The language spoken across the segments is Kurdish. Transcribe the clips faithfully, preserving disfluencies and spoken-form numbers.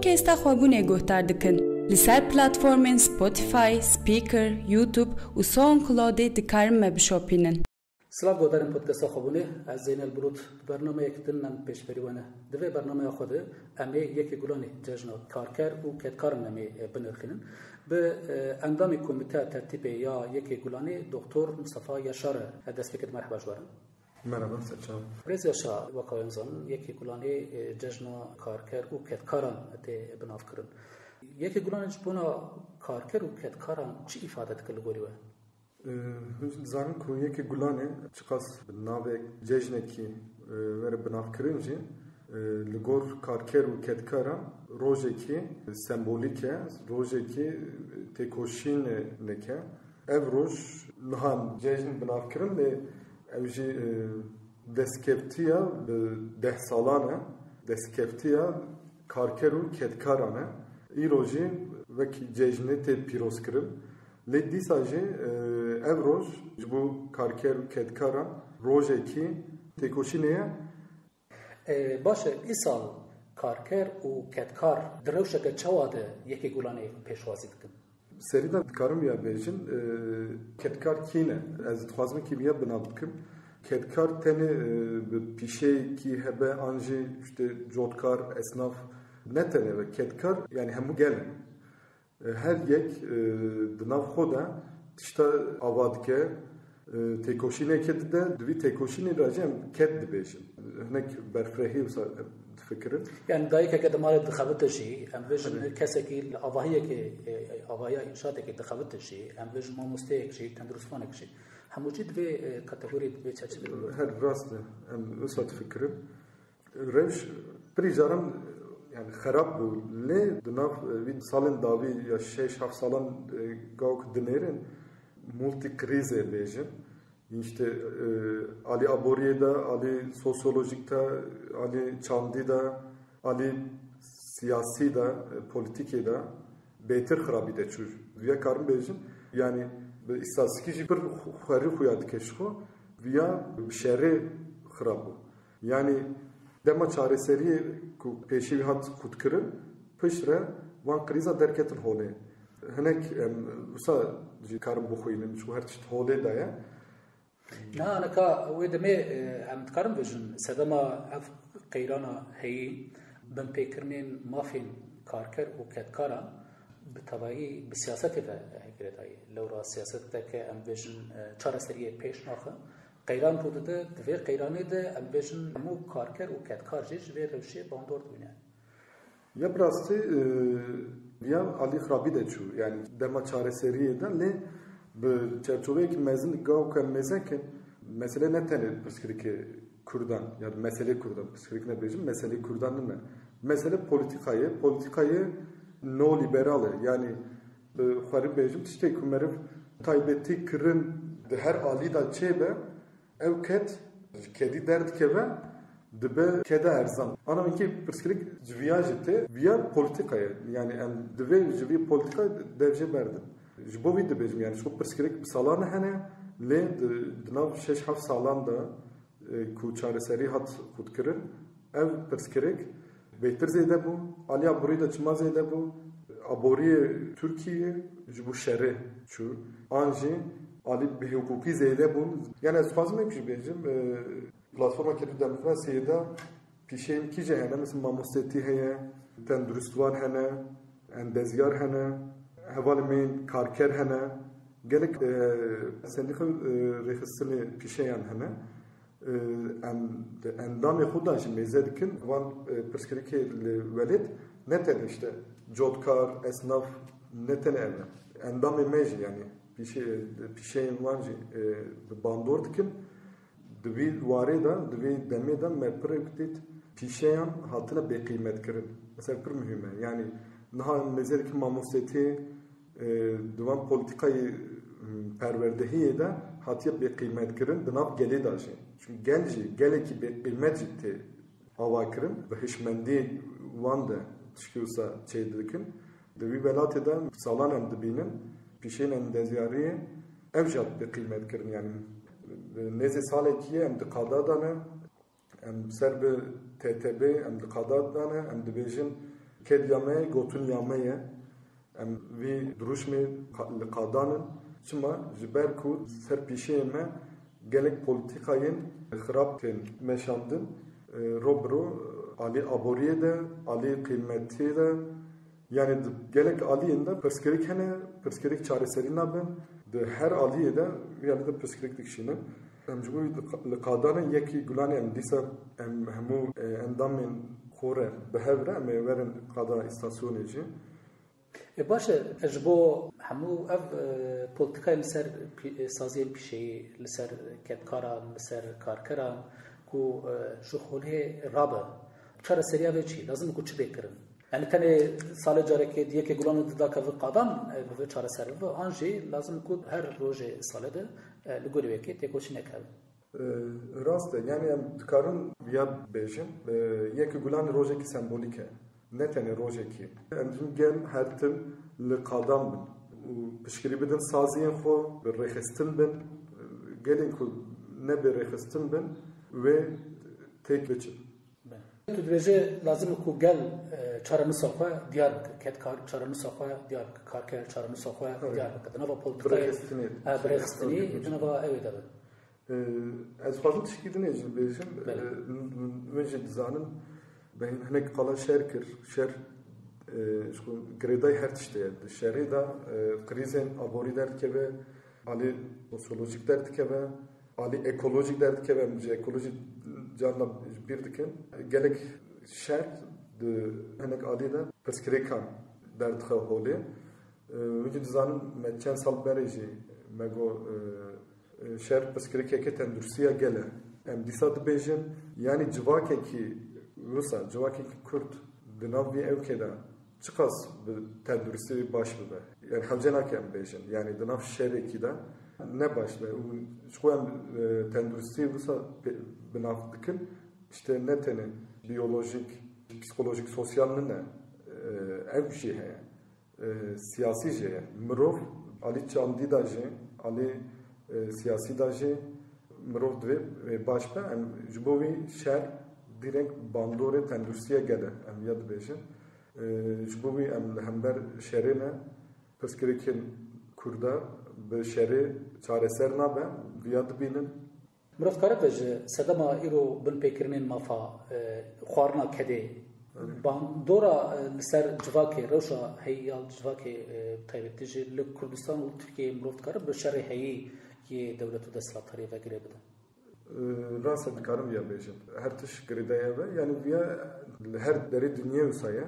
Kêsta xwebûnê guhdar dikin. Li ser platformên Spotify, Spreaker, YouTube û SoundCloudê dikarin me bişopînin. Silav guhdarên podcasta xwebûnê, ez Zeynel Bulut. Bi bernameyek din em pêşberî we ne. Di vê bernameya xwe de em ê yekê Gulanê cejna karker û kedkaran em ê, e, binirxînin. Bi, e, endamê Komîteya Tertîbê ya yekê Gulanê Doktor Mustafa Yaşar e. Destpêkê di merheba ji we re. Merhaba, ser çav. Birêz Yaşar, weka em zanin, yekê Gulanê, e, cejna karker û kedkaran tê binavkirin. Yekê Gulanê ji bona karker û kedkaran çi îfade dike li gorî we? E, hûn jî dizanin ku yekê Gulanê çiqas bi navê cejnekî, e, were binavkirin jî, e, li gor karker û kedkaran rojekî sembolîk e, rojekî, e, têkoşînek e. Ev roj niha cejn binavkirin lê ew jî, e, destkeftiya bi deh salan e. Destkeftiya karker û kedkaran e. Îro jî wekî cejnê tê pîrozkirin. Lê dîsa jî, e, ev roj ji bo karker û kedkaran rojekî têkoşînê ye. E, baş e, îsal karker û kedkar di rewşeke çawa de yekê Gulanê pêşwazî dikin? Serî de dikarim ya bêjin, e, kedkar kî ne? Ez dixwazim kî viya binav bikim. Kedkar tenê, e, bi pîşeyekî hebe an jî işte cotkar, esnaf ne tenê ve. Kedkar yani hemû gel in. E, her yek, e, di nav xwe de tişta ava dike, e, têkoşîneke dide, di vî têkoşînê de jî em ked dibêjin. Hinek berfirehî wisa difikirin. Yani dayikeke di malê dixebite jî, em bêjin Tabii. kesekî li avahiyekê, e, avahiya înşatekê dixebite jî, em bêjin mamosteyek jî, tenduristvanek jî. Hemû jî di vê, e, kategoriyê, di vê çerçeveyê de. Her rast e. Em wisa difikirin. Rewş pirî caran, yani, xerab bû. Lê di nav, e, vî salên dawî ya şeş heft salan, e, gawk dinêrin, multîkrîzê bêjin. İşte, e, alî aboriyê de, alî sosyolojik de, alî çandî de, alî siyasî de, e, polîtîkê de bêtir xirabî de çû. Viya karim bêjim, yani bi îstatîstîkî jî pir xwerî xuya dike ji xwe, viya bi şerê xirab bû. Yani dema çareseriyê ku pêşî wî hat qutkirin, piştre van krîza derketin holê. Hinek em wisa jî karin bixwînin, ji her tişt holê de ye. Niha nika wê demê, e, em dikarin bêjin, sedema ev qeyrana heyî, binpêkirinên mafên karker û kedkaran bi tevayî bi siyasetê ve girêdayî. Lewra siyaseteke, em bêjin, e, çareseriyê pêş naxe. Qeyran rû dide, di vê qeyranê de, em bêjin, hemû karker û kedkar jî ji vê rewşê bandor dibîne. Ya bi rastî, e, viya alî xirabî de çû. Yani dema çareseriyê de lê bi çerçoveyekî mezin, gawke mêze ke mesele ne tenê pirsgirêkê Kurdan, ya da meselê Kurdan, pirsgirêk nebêjim, meselê Kurdan nime. Mesele polîtîkayê, polîtîkayê neolîberal e. Yani bi xwerî bêjim, tiştê ku meriv taybetî kirin di her alî de çêbe, ew ked ji kedî derdikeve, dibe keda erzan. Ana wekî pirsgirêk ji viya jî tê, viya polîtîka ye. Yani em divê ji vî polîtîka dev jê berdin. Ji bo vî dibêjim, yani ji bo pirsgirêk bi salan hene, lê di, di nav şeş heft salan de, e, ku çareserî hat qutkirin, ev pirsgirêk bêtir zêde bû. Alî aborî de çima zêde bû? Aboriyê Tirkiyê ji bo şerê çû. An jî alî bêhiqûqî zêde bûn. Yani ez dixwazim ev jî bêjim, e, platforma Kedî Demokrasiyê de pîşeyên kîje hene? Mesela mamostetî heye, tenduristvan hene, endezyar hene, hevalên me yên karker hene. Gelek, e, sendîqa, e, rêxistinê pîşeyan hene. E, em di endamê xwe de jî mêze dikin, van, e, pirsgirêkê li welêt ne tenê işte cotkar, esnaf, ne tenê ev e. Endamê me jî, yani pîşe-, pîşeyên wan jî, e, bi bandor dikin. Di vî warê de, di vî demê de me pirek dît pîşeyan hatine bêqîmetkirin. Mesela pir muhîm e. Yani niha em mêze dikin mamostetiyê, e, di van polîtîkayê, m, perwerdehiyê de hatiye bêqîmetkirin di nav gelê de jî. Çünkü gel jî, gelekî bêqîmet jî tê avakirin, bi hişmendî wan de tişkî wisa çêdikin. Di vî welatê de salan em dibînin, pîşeyên endezyariyê ev jî hat bêqîmetkirin. Yani nêzê salekî ye em di qada de ne, em ser bi T T B, em di qada de ne, em dibêjin Kediya me ye, gotiniya me ye. Em vî dirûşmê qa-, li qadan in. Çima? Ji ber ku ser pîşeyê me gelek polîtîkayên xirab tên meşandin. E, ro bi ro alî aboriyê de, alî qîmetiyê de, yanî di gelek aliyên de pirsgirêk hene, pirsgirêk çareserî nabin. Di her aliyê de vî alî de pirsgirêk dikişînin. Em ji bo wî li qa-, li qadan in, yekî Gulanê em dîsa em hemû, e, endamên xwe re bi hev re em ê werin qada îstasyonê jî. E, baş e, ji bo hemû ev, e, polîtîkayên li ser pî-, e, saziyên pîşeyî, li ser kedkaran, li ser karkeran ku, e, ji xolê rabe, çareseriya vê çi? Lazim ku çi bê kirin? Yani tenê salê carekê di yekê Gulanê di dakeve qadan, e, bi vê çareser bibe, an jî lazim ku her rojê salê de, e, li gorî wekê têkoşînek hebe. E, rast e. Yani em dikarin viya bêjin. E, yekê Gulanê rojekî sembolîk e. Ne tenê rojekî. Em jî gel her tim li qadan bin û piştgirî bidin saziyên xwe, bi rêxistin bin. E, gelên ku ne bi rêxistin bin wê têk biçin. Tu dibêje lazim e ku gel, e, çarenûsa xwe diyar bike, kedkar çarenûsa xwe diyar bike, karker çarenûsa xwe Evet. diyar bike. Di nava polîtîkayê, Birêxistinê. ha, birêxistinî, Evet. di nava ew ê de be. Ee, ez dixwazim tişkî dinê jî bêjim. Belê. Ee, hûn jî dizanin, me hinek qala şer kir. Şer, e, ji xwe girêdayî her tiştê ye. Di şerê de, e, krîzên aborî derdikeve, alî sosyolojîk derdikeve, alî ekolojîk derdikeve. Em ji ekolojî carna ji bîr dikin. Gelek şer di hinek alî de pirsgirêkan derdixe holê. Ee, hûn jî dizanin, me çend sal berê jî me got, e, e, şer pirsgirêkeke tenduristiya gel e. Em dîsa dibêjin, yanî civakekî wisa, civakekî Kurd di nav vî ewkê de çiqas bi tenduristî baş bibe? Yani hewce nake em bêjin. Yani di nav şerekî de ne baş be. Û ji xwe em, e, tenduristî wisa pê-, bi nav dikin. İşte ne tenê biyolojik, psikolojik, sosyal nine, e, ev jî heye. E, siyasî jî ye. Mirov alî çandî de jî, alî, e, siyasî de jî mirov divê, e, baş be. Em ji bo wî şer direkt bandorê tenduristiya gel e. Em ya dibêjin. E, ji bo wî em li hember şerê ne, pirsgirêkên Kurda bi şerê çareser nabe, viya dibînin. Mirov dikare be ji sedema îro binpêkirinên mafa, e, xwarina kedê, Evet. bandora, e, li ser civakê, rewşa heyî ya civakê, e, taybetî jî li Kurdistan û Tirkiyeyê mirov dikare bi şerê heyî yê dewlet û desthilatdariyê ve girê bide. E, rast e, dikarim viya bêjim. Her tişt girêdayî be. Yani viya li her derê dinyê wisa ye.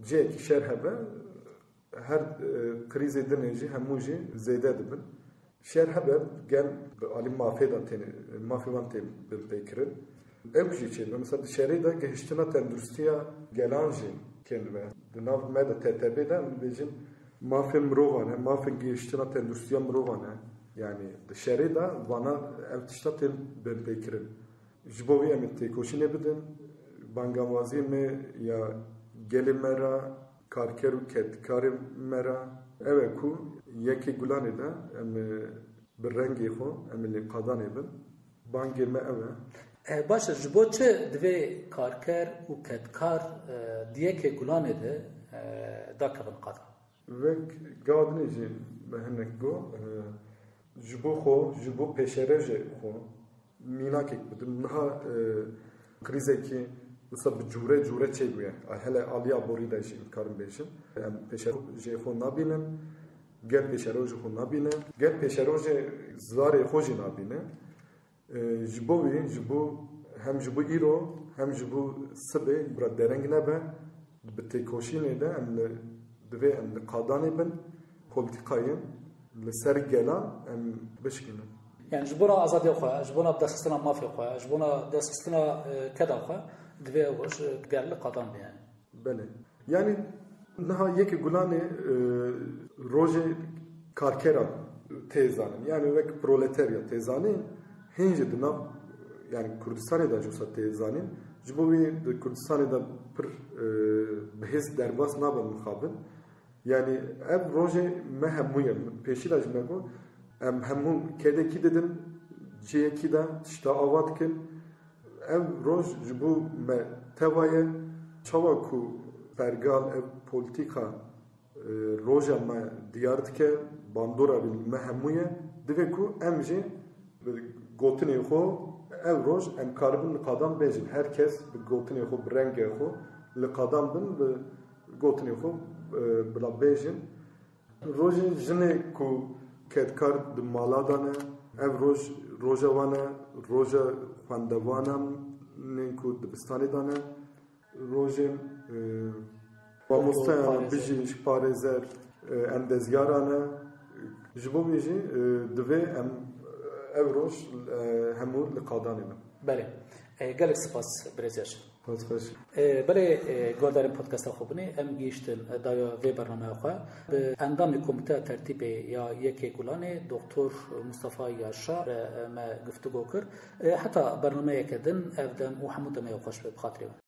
Cihekî şer hebe, her, e, krîzê dinê jî hemû jî zêde dibin. Şer hebe gel bi alî mafê de têne, mafê wan tê binpêkirin. Ew jî çêdibe. Mesela di şerê de gihiştina tenduristiya gelan jî kêm dibe. Di nav me de T T B de em dibêjin mafên mirovan e, mafên gihiştina tenduristiya mirovan e. Yani di şerê de vana ev tişta tên binpêkirin. Ji bo vî em ê têkoşînê bidin, banganwaziyê me ya gelê me re, karker û kedkarê me re, ew e ku yekê Gulanê de em ê bi rengê xwe, em ê lê qadanê bin. Bangê me ew e. E, baş e, ji bo çi divê karker û kedkar, e, di yekê Gulanê de, e, dakevin qadan? Wek gava dinê jî me hinek got, e, ji bo xwe, ji bo pêşerojê xwe mînakek bidim. Niha, e, krîzekî wisa bi cûre cûre çêbûye. Ay, hele alî aborî de jî karim bêjim. Em pêşerojê xwe nabînin, gel pêşerojê xwe nabîne, gel pêşerojê zarê xwe jî nabîne. E, ji bo wî, ji bo, hem ji bo îro, hem ji bo sibê bira dereng nebe, bi têkoşînê de em li, divê em li qadanê bin, polîtîkayên li ser gelan em bişkînin. Yani ji bona azadiya xwe, ji bona destxistina mafê xwe, ji bona destxistina, e, keda xwe, divê ew roj, e, gel li qadan be yani. Belê. Yani niha yekê Gulanê, e, rojê karkera tê zanîn. Yani wek proletarya tê zanîn. Hîn jî di nav, yani Kurdistanê de jî wisa tê zanîn. Ji bo wî di Kurdistanê de pir, e, bi hêz derbas nabe mixabin. Yani ev rojê me hemû ye. Pêşî de jî me got, em hemû kedekî didin, cihekî de tişta ava dikin. Ev roj ji bo me teva ye. Çawa ku pergal, ev polîtîka e, roja me diyar dike, bandora bi me hemû ye. Divê ku em jî bi gotinê xwe ev roj em karibin li qadan bêjin. Her kes bi gotinê xwe, bi rengê xwe li qadan bin, bi gotinê xwe e, bila bêjin. Rojê jinê ku kedkar di mala de ne, ev roj roja wan e, roja xwendevanan ên ku dibistanê de ne. Rojên, e, mamosteyan, parêzer. Bijî ji parêzer, e, endezyaran e. Ji bo wê jî, e, divê em, e, ev roj, e, hemû li qadanê bin. Belê. E, gelek spas, birêz Yaşar. Spas xweş. E, belê, e, guhdarên podcasta xwe binê, em gihiştin, e, daya vê bernameya xwe. Bi endamê Komîteya Tertîbê ya Yekê Gulanê, Doktor Mustafa Yaşar, e, me guftûgo kir. E, heta bernameyeke din, ev dem û hemû demê xweş be, bi xatirê we.